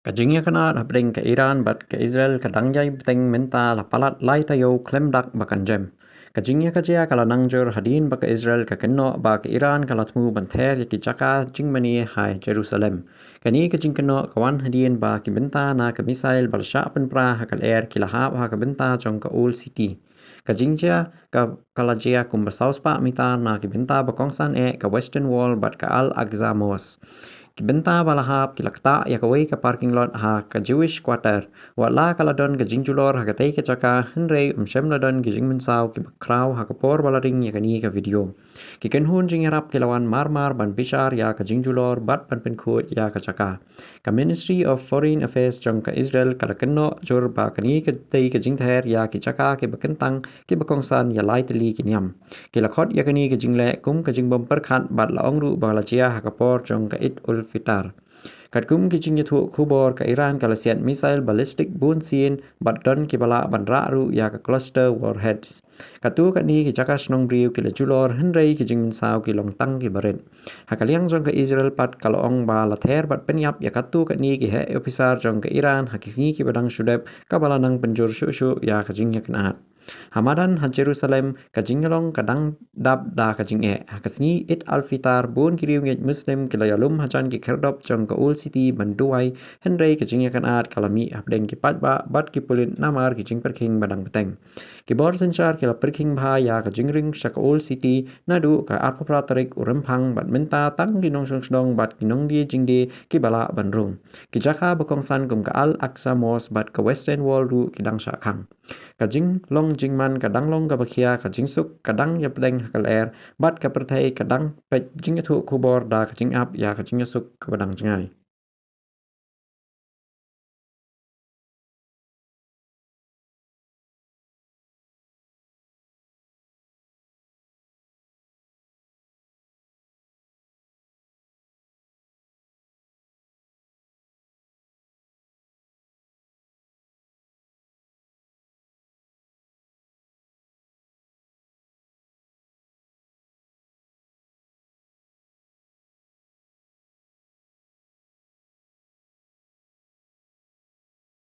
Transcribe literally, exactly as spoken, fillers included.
Ka jingïakynad hapdeng ka Iran bad ka Israel ka dang ïai bteng mynta la palat lai taïew khlem dak ba kan jem. Ka jingïakajia ka la nang jur hadien ba ka Israel ka kynnoh ba ka Iran ka la thmu ban ther ïa ki jaka jingmane ha Jerusalem. Kane ka jingkynnoh ka wan hadien ba ki bynta na ka missile ba la shah pynpra ha ka lyer ki la hap ha ka bynta jong ka Old City. Ka jingjia ka, ka la jia kumba saw spah mitar na ki bynta ba kongsan eh ka Western Wall bad ka Al Aqsa Mosque. Ki bynta ba la hap ki la ktah ïa kawei ka parking lot ha ka Jewish Quarter. Wat la ka la don ka jingjulor ha katei ka jaka, hynrei ym shym la don ki jingmynsaw kiba khraw ha ka por ba la ring ïa kane ka video. Ki kynhun jingïarap ki la wan mar mar ban bishar ïa ka jingjulor bad ban pynkhuid ïa ka jaka. Ka Ministry of Foreign Affairs jong ka Israel ka la kynnoh jur ba kane katei ka jingther ïa ki jaka kiba kyntang kiba kongsan ïa lai tylli ki niam. Ki la khot ïa kane ka jingleh kum ka jingbym pyrkhat bad la ong ruh ba la jia ha ka por jong ka Eid ul Fitr. Katkum ki jingïathuh khubor, ka Iran ka la siat missile ballistic bun sien bad don kiba lah ban rah ruh ïa ka cluster warheads. Katto katne ki jaka shnong briew ki la julor, hynrei ki jingmynsaw ki long tang kiba rit. Ha ka liang jong ka Israel pat ka la ong ba la ther bad pynïap ïa katto katne ki heh ophisar jong ka Iran ha ki sngi kiba dang shu dep, kaba la nang pynjur shuh shuh ïa ka jingïakynad. Ha madan ha Jerusalem ka jinglong ka dang dap da ka jingeh. Ha ka sngi Eid al-Fitr bun ki riewngeit Muslim ki la ïalum hajan ki khyrdop jong ka Old City ban duwai, hynrei ka jingïakynad ka la mih hapdeng ki paidbah bad ki pulit namar ki jingpyrkhing ba dang bteng. Ki bor synshar ki la pyrkhing bha ïa ka jingring sha ka Old City naduh ka arphew phra tarik u Rymphang bad mynta tang ki nongshong shnong bad ki nongdie jingdie kiba lah ban rung. Ki jaka ba kongsan kum ka Al Aqsa Mosque bad ka Western Wall ruh ki dang shah khang. Ka jinglong jingman ka dang long kaba khia, ka jingsuk ka dang ïapdeng ha ka lyer bad ka pyrthei ka dang peit jingïathuh khubor da ka jingap ïa ka jingïasuk kaba dang jngai.